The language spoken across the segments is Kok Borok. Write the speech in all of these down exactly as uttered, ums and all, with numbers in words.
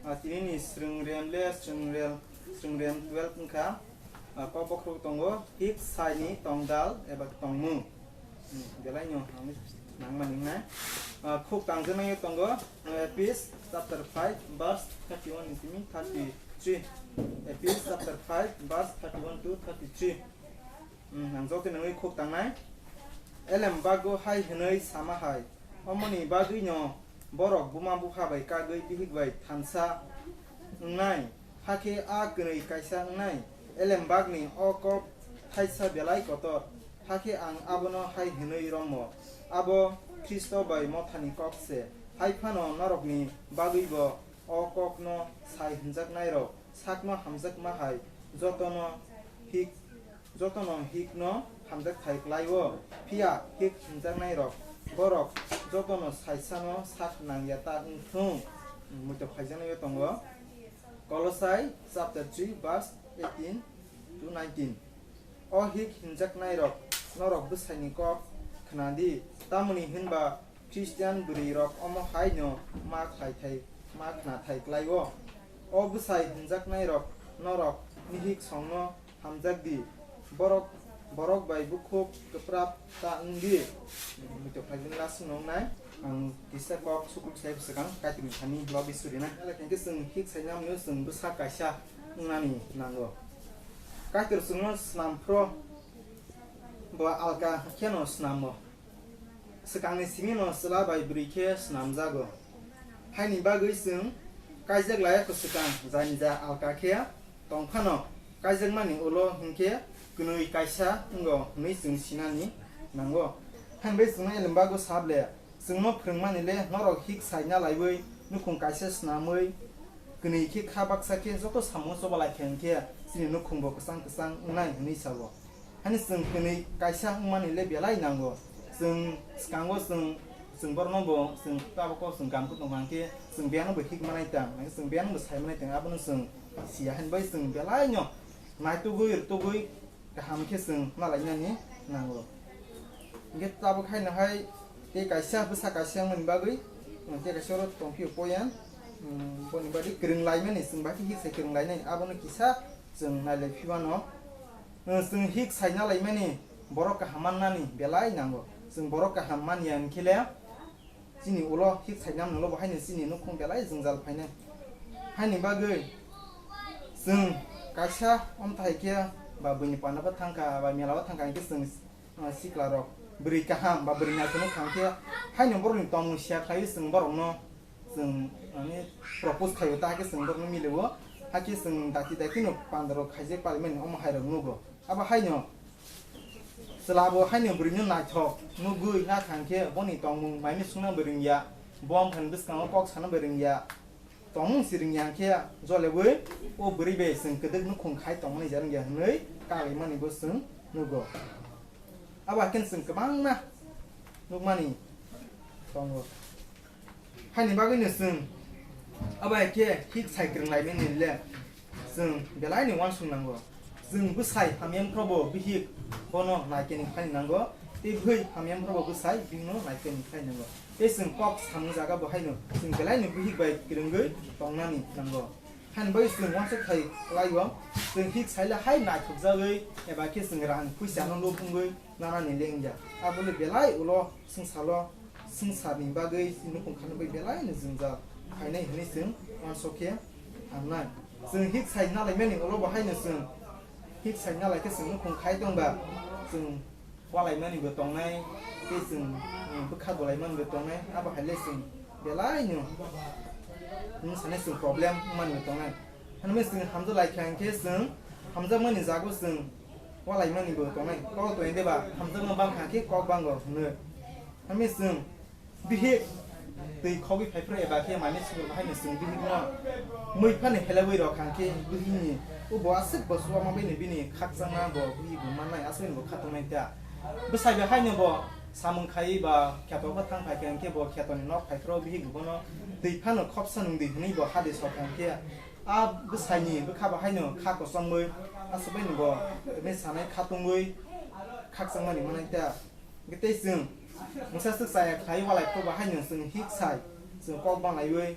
Ah, tini ni srwngrem le srwngrem, srwngrem twelve wngkha. Ah, kok bokhorok tongo, hik sai ni tongdal eba tongmung. Hmm, belai no ang nangma ningnai. Ah, khuk tangjaknai tongo, ah, Ephis chapter five verse thirty-one ni simi thirty-three. Ephis chapter five verse thirty-one to thirty-three. Hmm, ang joto nangwi khuk tangnai. Elem bagwi hai hwnwi sama hai, omoni bagwino borok buma bupha bai kagwi bihik bai thansa wngnai, hakhe a kwnwi kaisa wngnai. Elem bagni o kok thaisa belai kotor, hakhe ang abono hai hwnwi rommo, abo Khristo bai mothani kok se. Hai phano norokni bagwibo o kokno sai hwnjaknairok sakno hamjakma hai jotono hik, jotono hikno hamjakthai klai-o, phiya hik hwnjaknairok borok jotono saisano sak nangya ta wng thung. Muitok phaijaknaio tongo Kolosai chapter three verse eighteen to nineteen. O hik hwnjaknairok, norok bwsaini kok khna di, tamoni hwnba Khristian bwrwirok omo hai no ma khlai thai, ma khna thai klai-o. O bwsai hwnjaknairok, norok nihik songno hamjak di, borok, borok bai bukhuk kwprap ta wng di. Muitok phaijak last no wngnai, ang kisa kok sukruk sai bwswkang Kaitorni thani lobi surinai. Hala khe chwng hik saina mwnwi chwng bwsa kaisa wngnani nango. Kaitor chwngno snam phro bo alka kheno snamo. Swkangni simi no chwla bai bwrwi khe snamjago. Haini bagwi chwng kaijak laya kwswkang, jani ja alka khe tong phano kaijakmani ulo hinkhe kwnwi kaisa wngo hwnwi chwng sinani nango. Haini bagwi chwngno elembago sap le, chwngno phrwngmani le norok hik sai na laiwi nukhung kaisa snamwi kwnwi khe kha baksa khe joto samung choba lai khe hinkhe chini nukhungbo kwchang kwchang wngnai hwnwi sao. Hani chwng kwnwi kaisa wngmani le belai nango. Chwng swkango chwng, chwng borokno bo chwng tabuk kok chwng gam khe tongkha hwnkhe chwng biyano bo hik manai tang, chwng biyano bo sai manai tang, abono chwng siya. Hani bai chwng belai no naitugwi rwtugwi kaham khe chwng nalainani nango. Hwnkhe tabuk haino hai tei kaisa bwsa kaisa wngmani bagwi, tei kaisa oro tongphio poyan, boni bagwi kwrwng laimani, chwng bai khe hik sai kwrwng lainani, abono kisa chwng nailai phimano. Chwng hik saina laimani borok kaham mannani belai nango. Chwng borok kaham manya hinkhe le chini ulo hik saina mwnwi ulo bo haino chini nukhung belai jwngjal phainai. Haini bagwi chwng kaisa omtahai khe ba buini panda bo thangkha ba mela bo thangkha hinkhe chwng, ah, sikla rok bwrwi kaham ba bwrwi naithok thangkhe haino borokni tongmung siya khlaiwi chwng borokno chwng, mane, propose khaio, ta hakhe chwng borokno milio, hakhe chwng dati dati no pandaro khaijak palimani omo hai rok nugo. Abo haino chwla bo haino bwrwi no naithok nugwi na thang khe boni tongmung maimai sungna bo ringya, bo wngphani bwskango kok sana bo ringya, tongmung si ringya khe jole bwi o bwrwi bai chwng kwdwk nukhung khai tongmani je rwngya hwnwi kalaimani bo chwng nugo. Abo hakhe chwng kwbangma nukmani tongo. Haini bagwino chwng abo hai khe hik sai kwrwng laimani le chwng belai ni uansuk nango. Chwng bwsai hamya wngkha bo bihik bono naikeni khai nango. Tei bwhwi hamya wngkha bo bwsai bihikno naikeni khai nango. Tei chwng kok samung jaga bo haino chwng belai ni bihik bai kwrwngwi tongnani nango. Haini bagwi chwng uansuk khai laio, chwng hik saila hai naithokjagwi eba khe chwng rang puisa no lubungwi nanani lengya. Aboni belai ulo swngchalo swngcharni bagwi nukhung khanwi belai no jwngjal khainai hwnwi chwng uansuk khe hamnai. Chwng hik sai nalaimani ulo bo haino chwng hik sai nalai khe chwng nukhung khai tongba chwng walaimani bo tongnai, tei chwng, um, bwkha bolaimani bo tongnai, abo hai le chwng belai no wng sanai chwng problem wngmani bo tongnai. Hwnwi chwng hamjak lai kha hwnkhe chwng hamjakmani jago chwng walaimani bo tongnai. Kok tongwi deba hamjakma bang kha khe kok bango hwnwi. Hwnwi chwng bihik twi khogwi phaiphru eba khe mani sukur bahaino chwng bihikno mui phano helaiwi rw kha hwnkhe bihikni ubo aswk bo chuwama bini bini khakchangma bo bihik bo mannai aswkni bo kha tongnai ta. Bwsai bai haino bo samung khai ba kheto bo thang phai kha hwnkhe bo khetoni nok phai phuru bihik bono twi phano khopsa nung di hwnwi bo hade sok kha hwnkhe a bwsaini bwkha bo haino kha kochongwi aswk baino bo tini sanai kha tongwi khakchangmani manai ta. Hwnkhe tei chwng mungsa swk chaya khlai walai phuru bo haino chwng hik sai chwng kok banglaiwi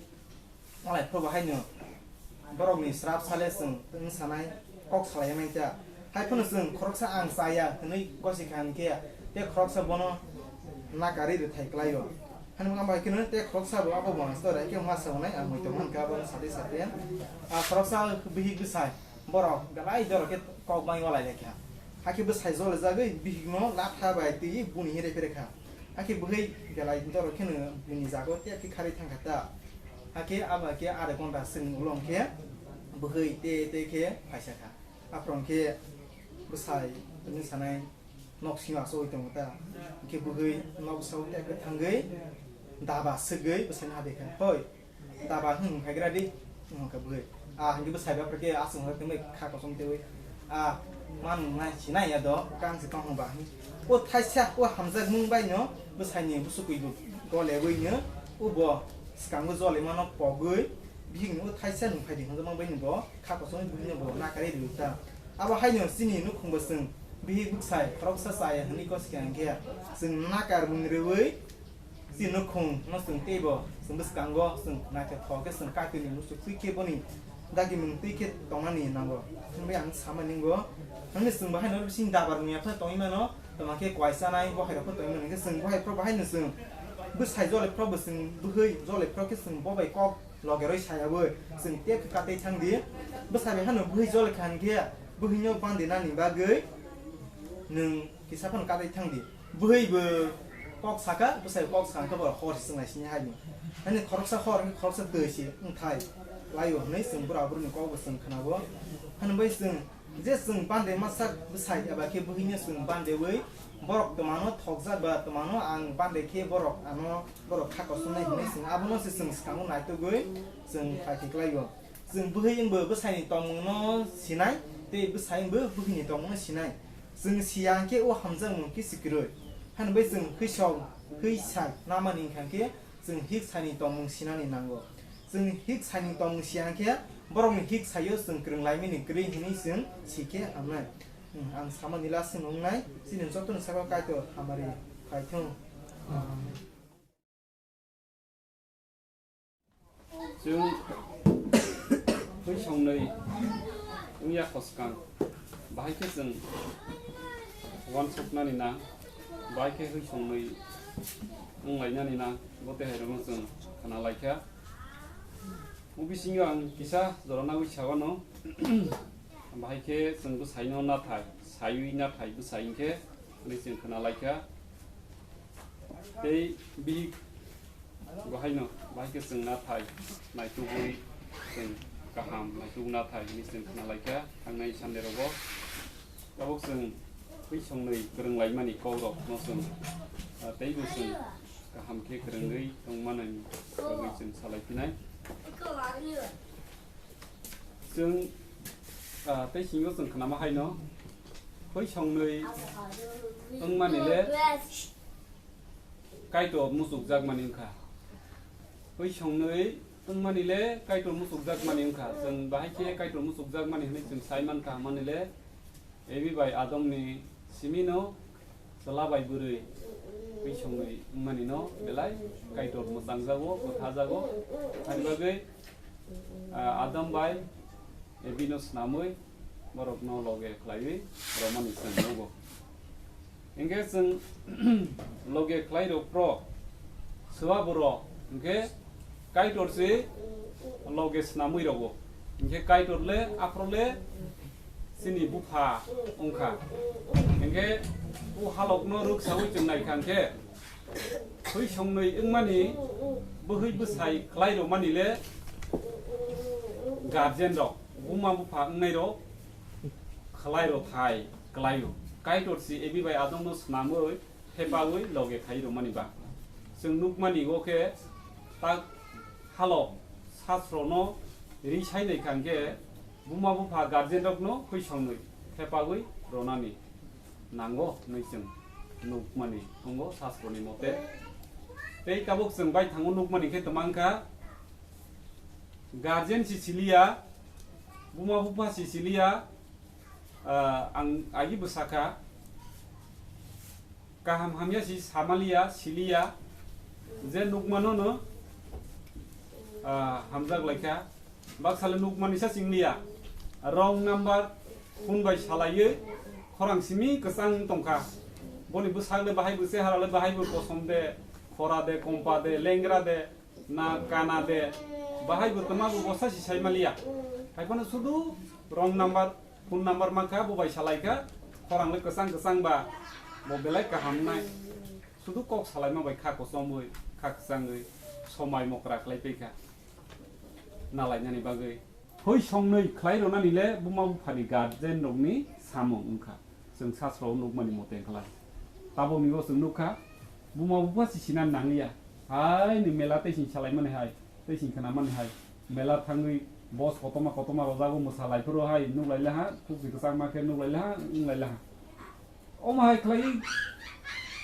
walai phuru bo haino borokni srap sale chwng wng sanai kok salai mani ta. Hai phano chwng khoroksa ang chaya hwnwi gosi kha hwnkhe tei khoroksa bono nakarwi rwthai klaio. Hani wngkha bai kheno tei khoroksa bo abo bo ang story khe ma sa hwnai ang muitu mankha abo sade sade. A khoroksa bihik bwsai borok belai doro khe kok bai walai lai kha. Hakhe bwsai jole jagwi bihikno latha bai twi buni hinre phere kha. Hakhe bwhwi belai doro kheno bini jago tei khe kharwi thang kha ta. Hakhe abo khe are gonda swkni ulo hwnkhe bwhwi te te khe phaisa kha. Aphuru hwnkhe bwsai bini sanai nok singo achugwi tongo ta. Hwnkhe bwhwi nok bwskango tei khe thangwi daba swkgwi bwsaino habwi kha. Hoi, daba hwn phaigra di, wngkha bwrwi. A hwnkhe bwsai bapra khe aswk hwnwi tongwi kha kosom twiwi. A man nai sinai ya do, kang se tong ba. O thaisa, o hamjakmung bai no bwsai ni bwswk kwi bo gole wi no, o bo swkango jole mano pogwi, bihik ni o thaisa nung phai di hamjakmung bai no bo kha kosom bwrwi no bo nakarwi rw ta. Abo hai no chini nukhung bo chwng bihik bwsai khoroksa chaya hwnwi kos khe hwnkhe chwng nakar mung rwi, Chini nukhung no chwng teibo chwng bwskango chwng naithothok khe chwng Kaitorni muchuk twi khe boni dagimung twi khe tongnani nango. Hwnwi ang sama ningo. Hwnwi chwng bahai no bising dabar mia phano tongwi mano, tongma khe kwai chanai, bohai rok phano tongwi mano. Hwnkhe chwng bohai phano bahai no chwng bwsai jole phano bo chwng bwhwi jole phano khe chwng bo bai kok loge roi saya bo chwng tep khe katwi thang di. Bwsai bai hano bwhwi jole kha hwnkhe bwhwi no bandi nani bagwi nwng kisa phano katwi thang di. Bwhwi bo kok saka, bwsai kok saka khe borok hor se chwnglai sini hai ni. Hani khoroksa hor, khoroksa twi se wngthai laio hwnwi chwng bura buruni kok bo chwng khwnao. Hani bai chwng je chwng bande masa bwsai eba khe bwhwi no chwng bande wi borok twmano thokjak ba twmano ang bande khe borok ano borok kha kosom nai hwnwi chwng abono se chwng swkango naitugwi chwng khai khe klaio. Chwng bwhwi wngbo bwsaini tongmungno sinai, tei bwsai wngbo bwhwini tongmungno sinai. Chwng siya hwnkhe o hamjakmung kisi kwrwi. Hani bai chwng hwisong, hwisai namani wngkha hwnkhe chwng hik saini tongmung sinani nango. Chwng hik saini tongmung siya hwnkhe borokni hik saio chwng kwrwng laimani kwrwi hwnwi chwng sikhe hamnai. Hmm, ang samani last wng wngnai, chini jotono saka Kaitor hamari phaithung. Chwng hwisongnwi wngya kho swkang, bahai khe chwng uansuknani nang, bahai khe hwisongnwi wnglainani nang, bo tei hairokno chwng khna laikha. O bisingo ang kisa jora nagwi sa uanw, bahai khe chwng bwsaino nathai, saiwi nathai bwsai hwnkhe hwnwi chwng khna laikha. Tei bihik bo haino, bahai khe chwng nathai naitugwi chwng kaham naitug nathai hwnwi chwng khna laikha thangnai Sunday rogo. Tabuk chwng hwisongnwi kwrwng laimani kokrokno chwng, ah, teibo chwng kaham khe kwrwngwi tongmanani bagwi chwng salaiphinai. Chwng, ah, tei singo chwng khnama haino, hwisongnwi wngmani le Kaitor muchukjakmani wngkha. Hwisongnwi wngmani le Kaitor muchukjakmani wngkha. Chwng bahai khe Kaitor muchukjakmani hwnwi chwng sai mankha, hwnmani le Evi bai Adamni simino chwla bai bwrwi hwisongnwi wngmanino belai Kaitor mwchangjago, kwthajago. Haini bagwi, ah, Adam bai Evino snamwi borokno loge khlaiwi romani chwng nugo. Hinkhe chwng loge khlai rw phro swba borok, hinkhe Kaitor se loge snamwi rogo. Hinkhe Kaitor le aphro le chini bupha wngkha. Hinkhe o halokno rwksawi chwng naikha hinkhe, hwisongnwi wngmani bwhwi bwsai khlai rwmani le guardian rok, buma bupha wngnai rok khlai rw thai klaio. Kaitor se Evi bai Adamno snamwi thepawi loge khai rwmani ba. Chwng nukmani o khe tak halo sasrono ri sai naikha hinkhe buma bupha guardian rokno hwisongnwi thepawi rwnani nango hwnwi chwng nukmani tongo sastroni mote. Tei tabuk chwng baithango nukmani khe twmang kha, guardian si siliya, buma bupha si siliya, ah, ang agi bwsa kha, kaham hamya si samaliya, siliya, je nukmano no, ah, hamjak laikha. Baksa le nukmani sa singliya. Wrong number phone bai salaiwi khorang simi kwchang tongkha. Boni bwsak le bahai bo, chehara le bahai bo, kosom de, khora de, kompa de, lengra de, na kana de, bahai bo twma bo bosa si saimaliya. Haiphano sudu wrong number phone number mankha, bo bai salaikha, khorang le kwchang kwchang ba bo belai kaham nai. Sudu kok salaima bai kha kochomwi, kha kwchangwi somai mokra khlai paikha nalainani bagwi. Hoi songnwi khlai rwnani le buma buphani guardian rokni samung wngkha. Chwng sasro nukmani mote wngkha lai. Tabukni bo chwng nukha, buma bupha si sinani nangliya. Hai ni mela tei sing salaimani hai, tei sing khnamani hai. Mela thangwi bos kotorma kotorma rojago, mwsa lai phuru hai nuklai laha, thukchi kwchangma khe nuklai laha, wnglai laha. Omo hai khlai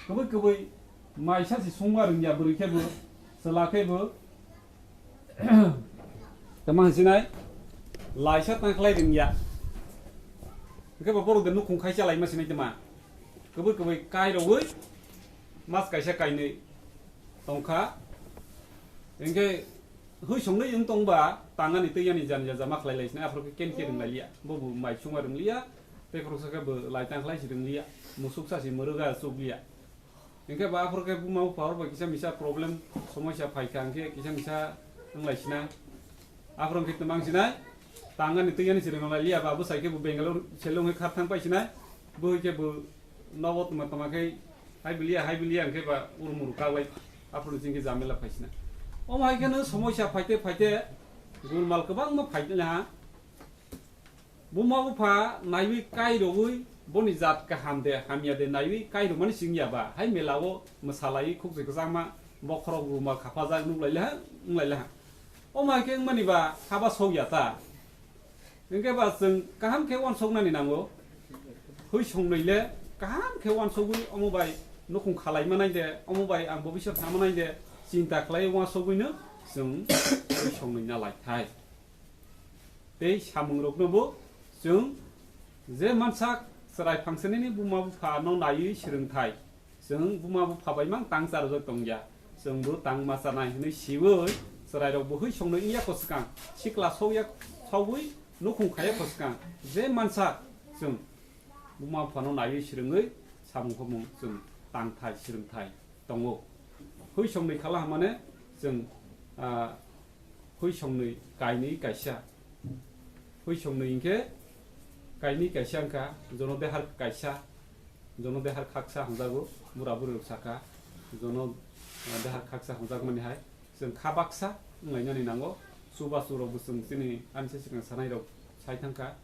kwbwi kwbwi maisa si sungma rwngya bwrwi khe bo, chwla khe bo. Tama hinsinai laisa tang khlai rwngya. Hwnkhe bo borok de nukhung khai chalaima sinai tama. Kwbwi kwbwi kai rogwi mas kaisa kainwi tongkha. Hwnkhe Hui songnwi wng tongba tangani twi yani jani jajama khlai lai sinai, aphuru khe ken khe rwng lai liya, bo bo mai chuma rwng liya, tei khoroksa khe bo lai tang khlai si rwng liya, musuk sa si mwrwga chuk liya. Hinkhe ba aphuru khe buma bupha hor bai kisa misa problem somosya phai kha, hinkhe kisa misa wng lai sinai. Aphuru hinkhe twmang sinai, tangani twi yani si rwng lai liya, ba bwsai khe bo Bangalore selong khe khar thang pai sinai, bo hinkhe bo nogo tma tma khe hai biliya, hai biliya hinkhe ba urmuru kaglai, aphuru chingkhe jamela phai sinai. Omo hai kheno somosya phaite phaite gulmal kwbangma phai ha. Buma bupha naiwi kairogwi boni jat kaham de hamya de naiwi kairokmani singya ba, hai mela o mwsalaiwi khukjwi kwchangma bokhorok rumal khapajak nuklaila ha, wnglaila ha. Omo hai khe wngmani ba haba sokya ta. Hinkhe ba chwng kaham khe uansuknani nango. Hui songnwi le kaham khe uansugwi omo bai nukhung khalai manai de, omo bai ang bobisot tha manai de chinta khlai uansugwino chwng hui songnwi na lai thai. Tei samungrokno bo chwng je mansak chwrai phangsanini buma bupha no naiwi swrwngthai. Chwng buma bupha bai mang tang charwjak tongya. Chwng bo tang ma chanai hwnwi siwi chwrairok bo hui songnwi wngya kwchwkang. Sikla sokya sogwi nukhung khaya kwchwkang. Je mansak chwng buma buphano naiwi swrwngwi samung khomung chwng tangthai swrwngthai tongo. Hui songnwi khala hwnmane chwng, ah, hui songnwi kainwi kaisa. Hui songnwi hinkhe kainwi kaisa wngkha, jono dehar kaisa, jono dehar khaksa hwnjago, bura buri rok sakha, jono, ah, dehar khaksa hwnjakmani hai. Chwng kha baksa wnglainani nango, chubachu rokbo chwng chini ani se swkang sanairok sai thangkha,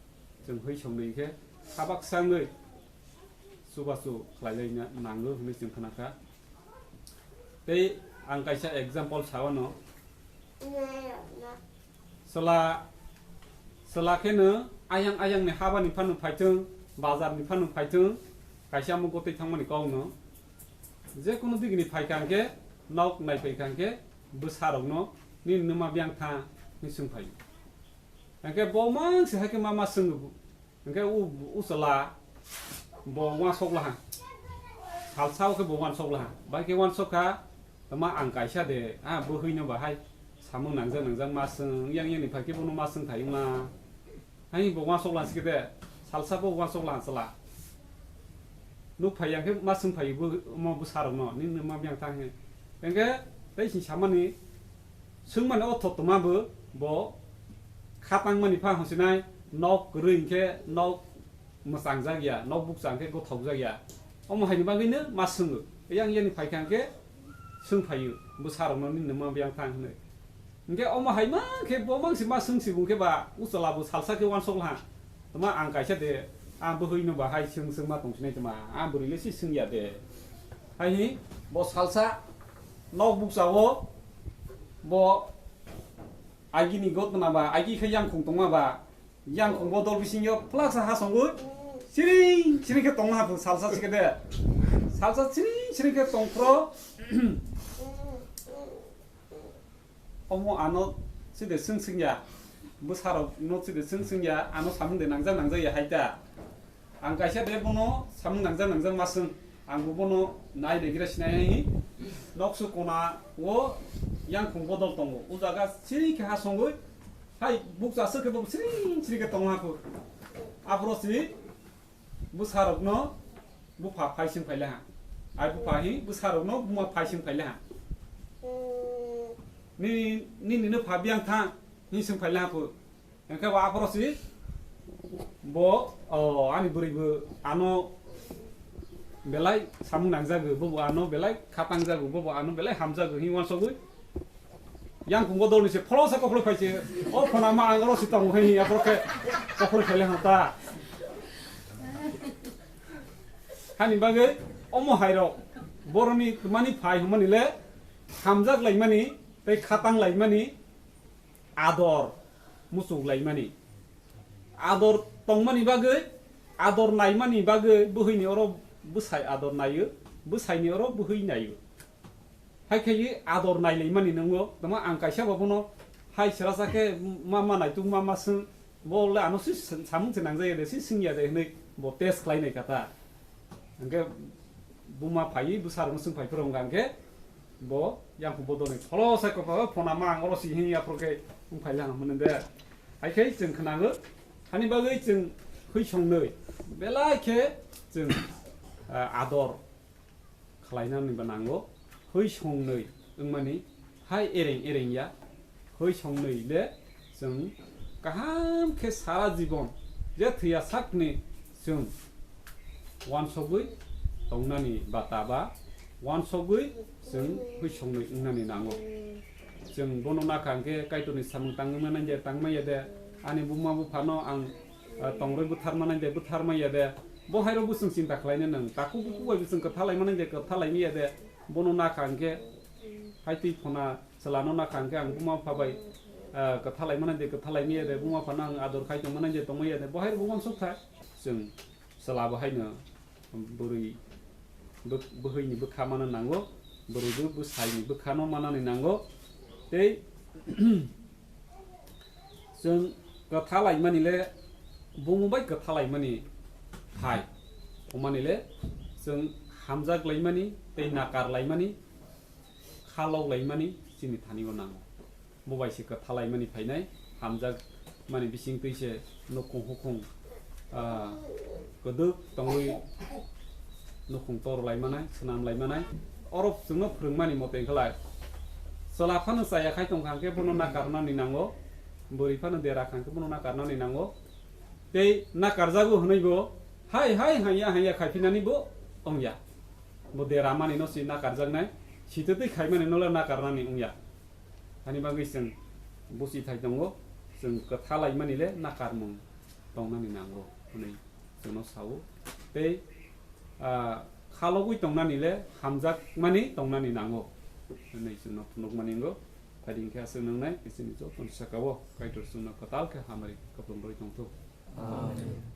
chwng hui songnwi hinkhe kha baksa wngwi chubachu khlailaina nango hwnwi chwng khnakha. Tei ang kaisa example sa wano, chwla, chwla kheno ayang ayangni habani phano phaithwng, bazarni phano phaithwng, kaisa omo gotwi thangmani kokno, je kunu digini phaikha hinkhe, nok naipaikha hinkhe, bwsarokno nini numa biyang tha hwnwi swngphaio. Hinkhe bo mangse hai khe ma ma swngo, hinkhe u, u chwla bo uansuk laha, salsa o khe bo uansuk laha, bai khe uansuk kha, tama ang kaisa de, a bwhwino bahai samung nangjak nangjak ma swng, yang yang ni phai khe bono ma swng thai wngla. Hai bo uansuk lang sikhe de, salsa bo uansuk lang chwla. Nuk phai yang khe ma swng phai bo, omo bwsarokno, nini ma biyang tha hwnwi. Hinkhe tei sini samani, swngmani o thok tongma bo, bo kha tangmani pha hwnsinai, nok kwrwi hinkhe nok mwchang jak ya, nok bukcha hinkhe gothok jak ya. Omo haini bagwino ma swngo. Yang yani phai kha hinkhe swng phaio, bwsarokno nini ma biyang tha hwnwi. Hinkhe omo hai ma khe bo mangsi ma swng si bung khe ba, u chwla bo salsa khe uansuk laha. Tama ang kaisa de, ang bwhwino ba hai swng swng ma tong sinai tama, ang bwrwi le si swng ya de. Hai hi, bo salsa nok bukcha o, bo agi ni gotna ba, agi khe yangkhung tongma ba, yangkhung bodol bisingo plaksa ha songwi siring siring khe tongna ha phu salsa sikhe de. Salsa siring siring khe tong phro. Omo ano chide swng swng ya, bwsarok no chide swng swng ya, ano samung de nangjak nangjak ya hai ta. Ang kaisa de bono samung nangjak nangjak ma swng, ang bo bono nai de gira sinai hai hi. Noksu kona o yangkhung bodol tongo, o jaga siri khe ha songwi hai bukcha swk khe bo siri siri khe tongo ha phu. Aphuru si bwsarokno bupha phaising phaile ha. Ai bupha hi bwsarokno buma phaising phaile ha. Nini, nini no pha biyang tha hi sing phaile ha phu. Hingke bo aphoro si bo, o, ani bwrwi bo ano belai samung nangjago, bo bo ano belai khatang jago, bo bo ano belai hamjago hi wansogwi. Yang phungo dolni se pholo sa kopholo phai se, o phona ma ang oro si tongo hai, aphoro khe kopholo phai le hang ta. Hani bagwi omo hai rok boroni mani phai humani le hamjak lai mani tei khatang lai mani ador muchuk lai mani. Ador tongmani bagwi, ador naimani bagwi bwhwini oro bwsai ador naio, bwsaini oro bwhwi naio. Hai khaiwi ador nailaimani nwngo, tamo ang kaisa bo bono hai srasa khe ma ma naituk ma ma swng, bo le ano si samung se nangjaya de, si swngya de hinwi bo test khlai nai kha ta. Hingke buma phaiwi bwsarokno swng phai phuru hingka hingke Bo yang bodolni kholo sai kopa phona ma ang oro si hin ya phro khe wng phai lang mane de. Hai khe chwng khnago. Hani bagwi chwng hwi songnwi belai khe chwng, ah, ador khlainani ba nango. Hwi songnwi wngmani hai ereng ereng ya. Hwi songnwi le chwng kaham khe sara jibon je thwiya sakni chwng wansogwi tongnani ba ta ba wansogwi chwng hwi songnwi wngnani nango. Chwng bono nakha hwnkhe Kaitorni samung tangwi manai je tangmaya de, ani buma buphano ang, ah, tongrwi bwtharmanai de bwtharmaya de, bo hairok bo chwng chinta khlainai nang, takhuk bukhuk bai bo chwng kwtha laimanai de kwtha laimaya de, bono nakha hwnkhe hai twi phona chwlano nakha hwnkhe ang buma bupha bai, ah, kwtha laimanai de kwtha laimaya de, buma buphano ang ador khai tongmanai de tongmaya de, bo hairok bo wansuk kha. Chwng chwla bo haino bwrwi bw-, bwhwini bwkha mano nango, bwrwi bw-, bwsaini bwkhano manani nango. Tei chwng kwtha laimani le bumu bai kwtha laimani thai. Omani le chwng hamjak laimani tei nakar laimani, khalok laimani chini thani o nango. Bo bai se kwtha laimani phainai, hamjak mani bising twi se nukhung hukhung, ah, kwdwk tongwi nukhung tor laimanai, swnam laimanai. Oro chwngno phwrwngmani mote wngkha lai. Chwla phano chaya khai tongkha hwnkhe bono nakarnani nango, bwrwi phano dera kha hwnkhe bono nakarnani nango. Tei nakarjago hwnwi bo hai hai hanya hanya khaiphinani bo wngya. Bo dera mani no si nakarjaknai, sitwtwi khaimani no le nakarnani wngya. Hani bagwi chwng busi thai tongo, chwng kwtha laimani le nakarmung tongnani nango hwnwi chwngno sao. Tei, ah, khalogwi tongnani le hamjakmani tongnani nango hwnwi chwngno phunukmani wngo. Phai di hwnkhe aswk nangnai, isini joto sakao Kaitor chwngno kwtal khe hamari kwplwng rwi tongthok. Amen.